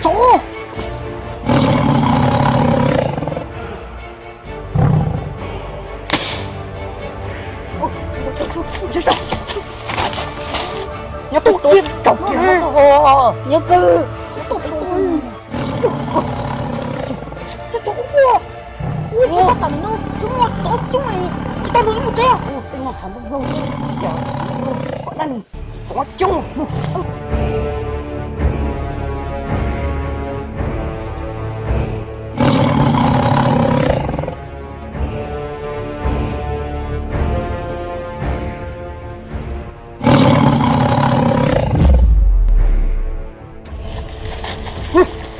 Tso. Nyob tus tib tsaus kiag no xwb ho. Nyob kawg. Ua, ua, ua, tam no, coob, coob, coob, tsis tau lus ib mus tsev. Ua, tej no hav nplooj nplooj, qhov dab neeg tsob coob.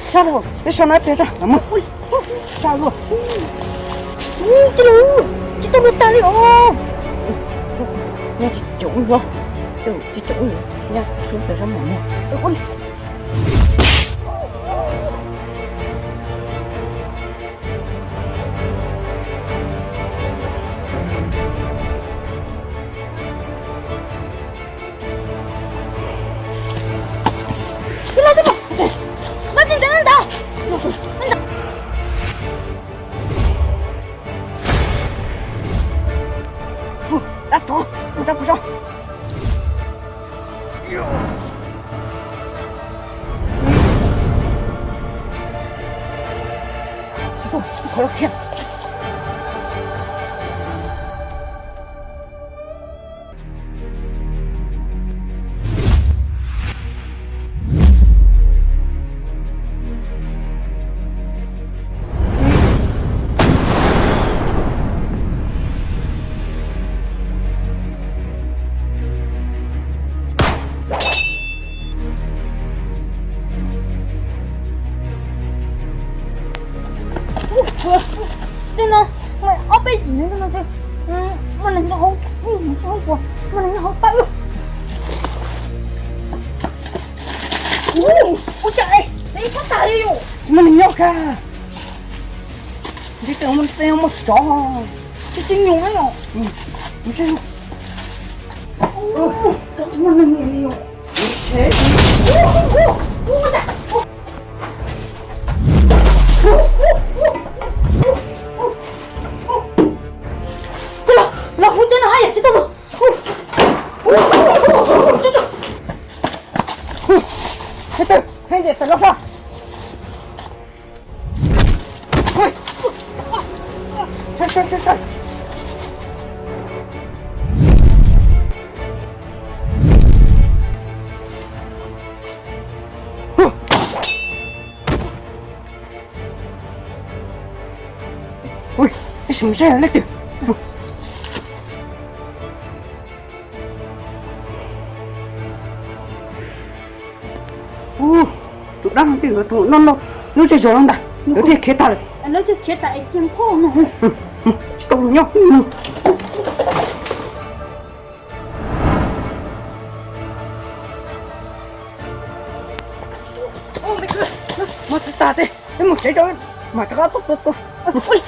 Sab lug, peb so na, peb sab, mus. Sab lug. Tij laug, tsis tau lug tag li os. Nyob tsis caum lug, tsis caum lug, nyob sub pem sab mom no. Tij laug, tij laug, no tsis ntawd ntag. Dab tsov, dab tsov. Tej no muaj ob peb yim no, muaj neeg nyob hauv, muaj neeg nyob hauv pab. Ua cas tsev phab tas li yom? Tsis muaj neeg nyob kag. Ntshe tej no muaj tsov, tsis tsis nyuam na yom. Tsis muaj neeg li yom. Los hu cov no haj yam tsis tau lug. Ui, ib sim saib leej twg. Tus dab no twb tus no no lub zej zos no ntag, lawv thiaj khiav tag lawm. Lawv thiaj khiav tas es cia nphoj no. Tsis tau lug nyob. Mob tsis tas tej, peb mus tsev tso, mam rov qab tuaj tuaj tuaj.